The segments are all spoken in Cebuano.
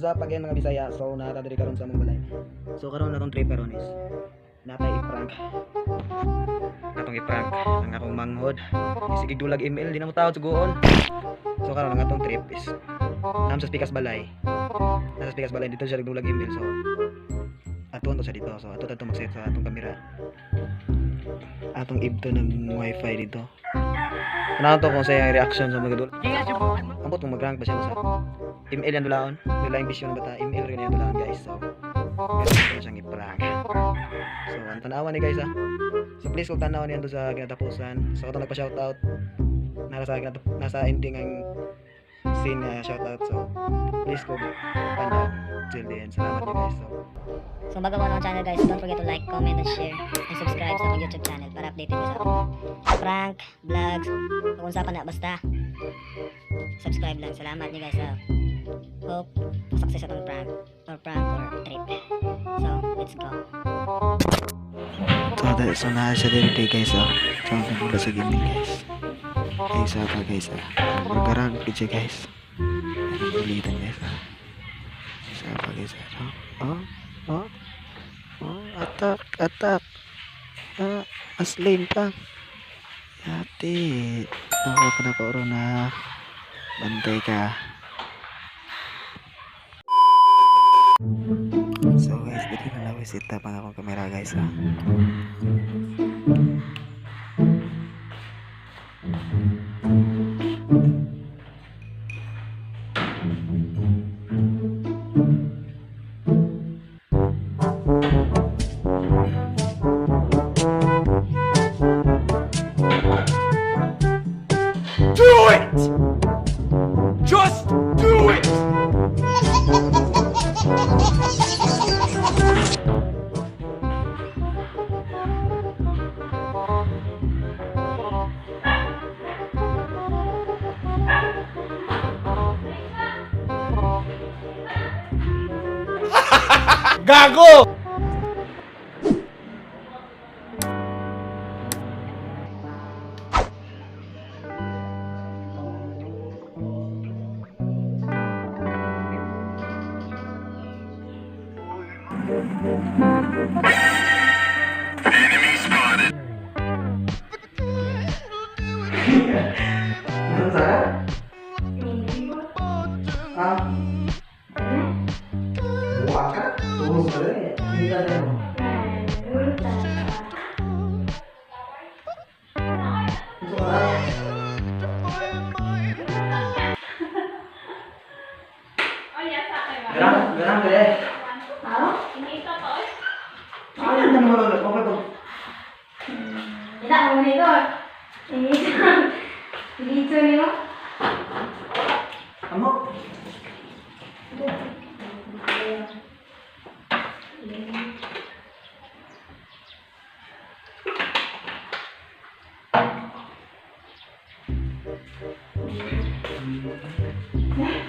up again, mga Bisaya? So naa ta diri karon sa among balay. So karon natong trip karon is natay i-prank. Atong i-prank ang akong manghod. Sige dulag ML, di na mo tawad suguon. So karon ang atong trip is naam sa Spikas Balay. Nasa Spikas Balay dito siya nagdulag ML, so atuon to siya dito. So ato tato mag-set sa atong kamera. Atong ibto ng wifi dito. Ano to kung sa iyang reaction sa mga dul. Ambot kung mag-rank ba siya sa ML yan dulaon. Dula yung bisyo ng bata. ML rin yan dulaon, guys. So, ganun ko siyang i-prank. So, ang tanawan ni guys ah. So, please kung tanawan niyan doon sa ginatapusan. So, katong nagpa-shoutout. Nasa ending ang scene na shoutout. So, please ko tanaw till the end. Salamat niyo, guys. So, So bago mo ng channel, guys, don't forget to like, comment, and share, and subscribe sa akong YouTube channel para updated ka sa akong prank, vlogs, kung unsa pa na, basta subscribe lang. Salamat niyo, guys. Hope success atong prank or trip. So, let's go. So, so naa siya diri guys ah. So, nagmula sa gaming, guys. Ay, isa pa, guys ah. Magarang siya, guys. Anong ulitan, guys ah. Isa pa, guys ah. Oh, oh, oh, attack, attack. Ah, aslin pa. Yati. Ako pa na ko na. Bantay ka. So guys, dito na lang set up ang akong kamera, guys ah. Do it! Just do it! Gago! Ano sa? Ah? Buka ka? Tulog ka rin eh. Hindi ka na mo. Gusto ka? Garang, garang ka eh. Ay, ano naman ulit? Okay ba? Tidak mo nito. Dito niyo. Amo?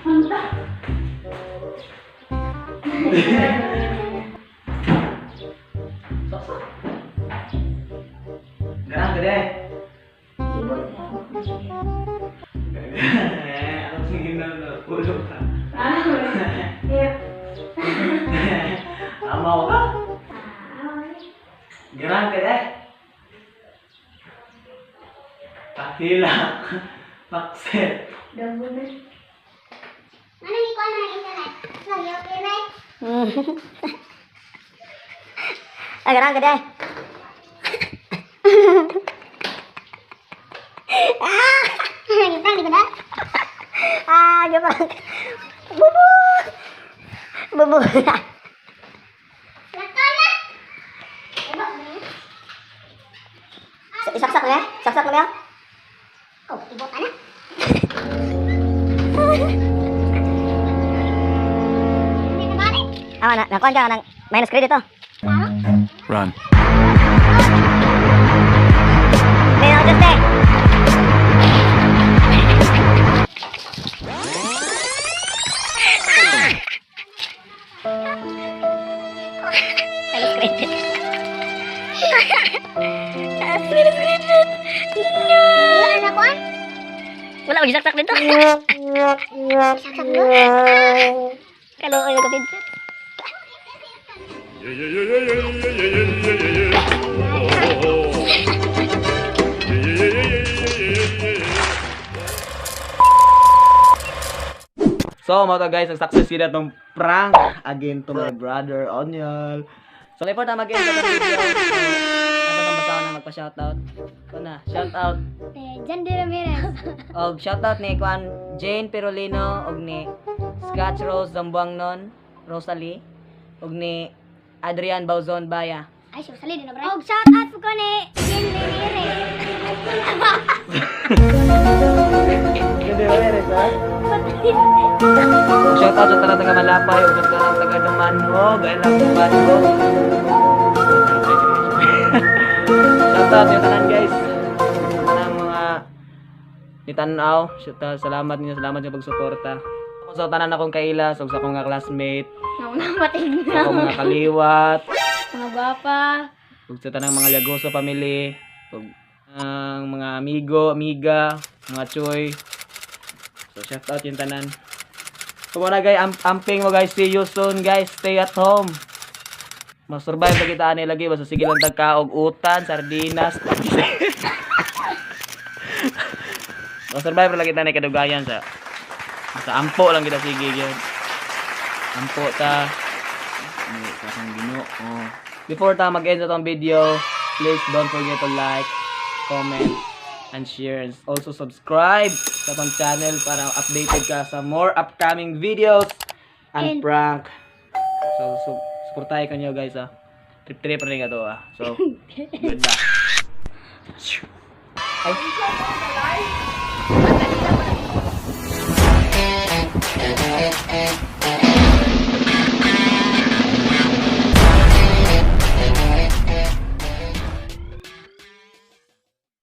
Manta. Saksak. Garang ka eh. Anong sige na ulo ka? Ah, iya. Amaw ka? Garang ka eh. Pakilak. Pakset. Double na. Ano ikuan mo ng internet? Lagi okay, right? Ah, garang ka dai. Lagi prank di ba? Ah, gaprank. Bubu. Bubu. Lakon na. Iba mo. Isaksak mo ya? Saksak mo ya? Oh, ibot ana. Hindi na balik. Ah, na nakuha ka ng minus credit to. Run. May na just eh. Minus credit. Minus credit. No. Wala na kuan? Wala magisaksak dito. Saksak do. Kaluoy ko headset. Yeah. Oh. Yeah. So, mga to guys, nag-success sila tong prank again to my brother, Onyal. So, before na mag-end sa video, ato kang basahan na magpa-shoutout. Ko na, shoutout. Eh, Jan De Ramirez. Og shoutout ni Kuan Jane Perolino og ni Scotch Rose Zambuangnon, Rosalie, og ni Adrian Bauzon Baya. Ay, siya, sali din na, bro. Og shout out po ko ni Jen Ramirez. Og shoutout sa tanan taga Malapay, og sa tanan taga Dumanhog, I love Dumanhog. Shoutout sa tanan, guys. Tanang mga nitanaw, shoutout, salamat ninyo, salamat sa pagsuporta. Ako sa tanan akong kaila, sa akong mga classmate, Nauna matig sa akong mga kaliwat, Mga gwapa. ug sa tanang mga Lagoso family, ug ang mga amigo, amiga, mga choy. So shout out yung tanan. So wala guys, amping mo guys, see you soon guys. Stay at home. Masurvive pa kita ani lagi basta sige lang tagka og utan, sardinas. Masurvive ra lagi ta ni kadugayan sa ampo lang kita sige gyud. Ampo ta. Ni sa akong Ginoo. Before ta mag-end sa tong video, please don't forget to like, comment, and share. And also subscribe sa tong channel para updated ka sa more upcoming videos and prank. So, suportahin ka nyo guys ah. Trip-trip rin ka to ah. So, goodbye. Ay.